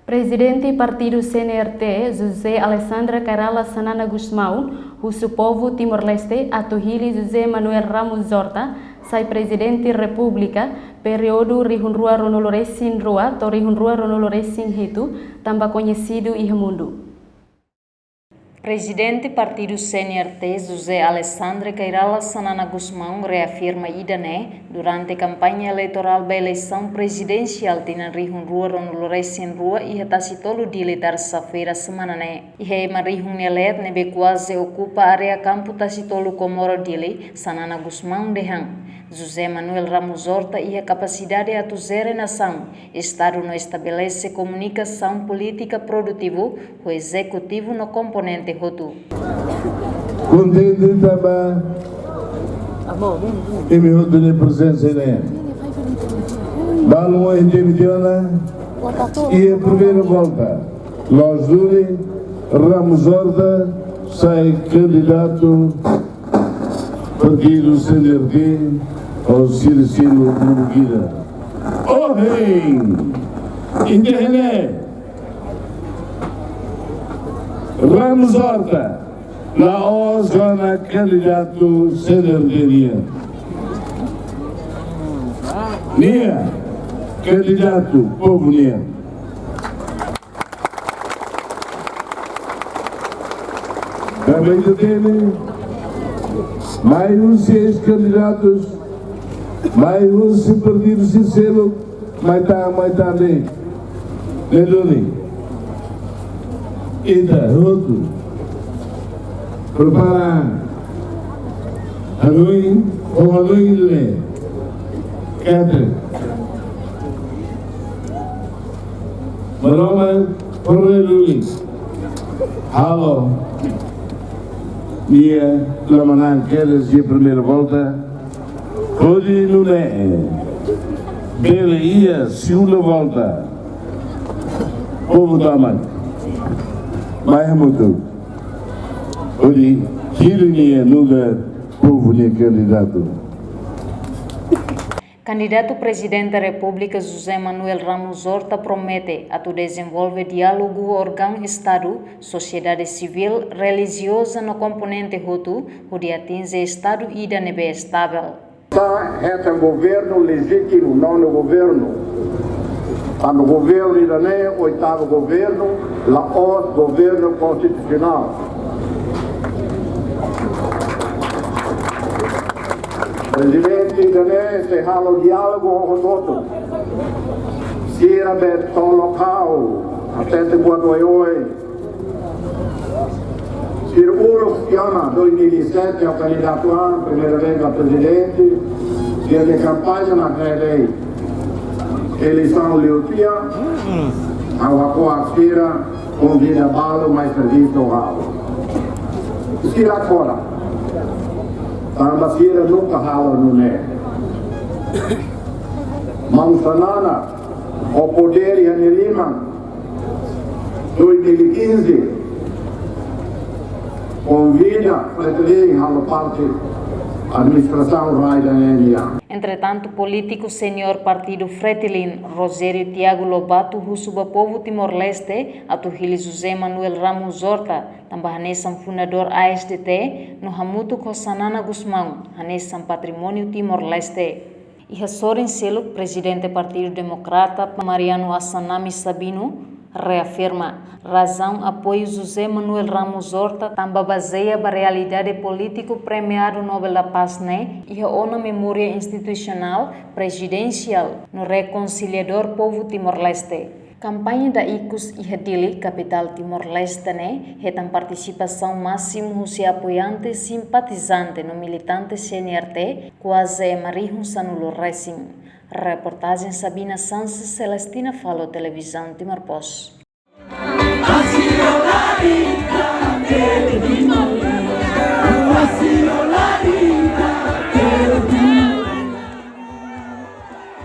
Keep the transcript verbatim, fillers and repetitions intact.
Prezidente Partidu C N R T, José Alessandro Kay Rala Xanana Gusmão, husu povu Timor-Leste atu hili José Manuel Ramos Horta sai Prezidente Repúblika, períodu rihun rua ruanulu resin rua to'o rihun rua ruanulu resin hitu, tanba koñesidu iha mundu. Prezidente Partidu C N R T, José Alessandro Kay Rala Xanana Gusmão, reafirma ida-ne'e durante kampaña eleitorál ba eleisaun prezidensiál tinan rihun rua ruanulu resin rua iha Tasitolu, Dili, tersa-feira semana ne'e. Iha ema rihun nia leet ne'ebé kuaze okupa área kampu Tasitolu, Comoro, Dili, Xanana Gusmão dehan José Manuel Ramos Horta iha kapasidade atu jere nasaun, Estadu no estabelese komunikasaun polítika produtivu ho ezekutivu no komponente hotu. Kontente tanba imi hotu nia prezensa ne'e. Balun ita-nia tiana iha primeira volta. Loos duni, Ramos Horta sai kandidatu Partidu C N R T, ho sira seluk mundu ida. Ohin, ita hatene, Ramos Horta la'ós ona kandidatu C N R T nian. Nia kandidatu povu nian. Tanba ita hatene, mai husi eis-kandidatus, mai husi partidu sira seluk, mai tan, mai tan de'it. Ne'e duni, ita hotu prepara hanoin, ho hanoin ne'e katak Maromak pernah luli halo nia la manán kedas iha primeira volta, hodi nune'e bele iha segunda volta. Povu tomak, mai hamutuk hodi hili nia nu'udar povu nia kandidatu. Kandidatu Prezidente Repúblika José Manuel Ramos Horta promete atu dezenvolve diálogu ho órgaun Estadu, sosiedade sivíl, relijioza no komponente hotu, hodi atinje Estadu ida ne'ebé estavel. Sa hetan governu lejítimu, nono governu. Tanba governu ida-ne'e oitavu governu, la'ós governu konstitusionál. Prezidente ida-ne'e sei halo diálogu ho hotu-hotu. Sira be tolok ha'u, hatete buat oioin. Sira uluk tiha ona dois mil e sete, ha'u kandidatu an primeira vez ba prezidente, sira kampaña na Grelei. Eleisaun liu tiha, ha'u hako'ak sira, konvida balu mai servisu ho ha'u. Sira kora. Tanba sira nunka halo nune'e. Maun Xanana, ho podér iha nia liman, dois mil e quinze, konvida Fretilin halo parte administrasaun rai ida-ne'e nian. Entretantu, polítiku seniór partidu Fretilin, Rogério Tiago Lobato, husu ba povu Timor-Leste atu hili José Manuel Ramos Horta, tanba hanesan fundadór A S D T, no hamutuk ho Xanana Gusmão, hanesan patrimóniu Timor-Leste. Iha sorin seluk, Prezidente Partidu Demokrata, Mariano Assanami Sabino, reafirma razaun apoiu José Manuel Ramos Horta tanba bazeia ba realidade polítiku premiadu Nobel da Paz ne'e iha ona memória institusionál, prezidensiál no rekonsiliadór povu Timor-Leste. Kampaña da ikus iha Dili, kapitál Timor-Leste ne'e, hetan partisipasaun másimu husi apoiante, simpatizante no militante C N R T, kuaze ema rihun sanulu resin. Reportajen Sabina Sanches, Celestina Falo, Televizaun Timor Post.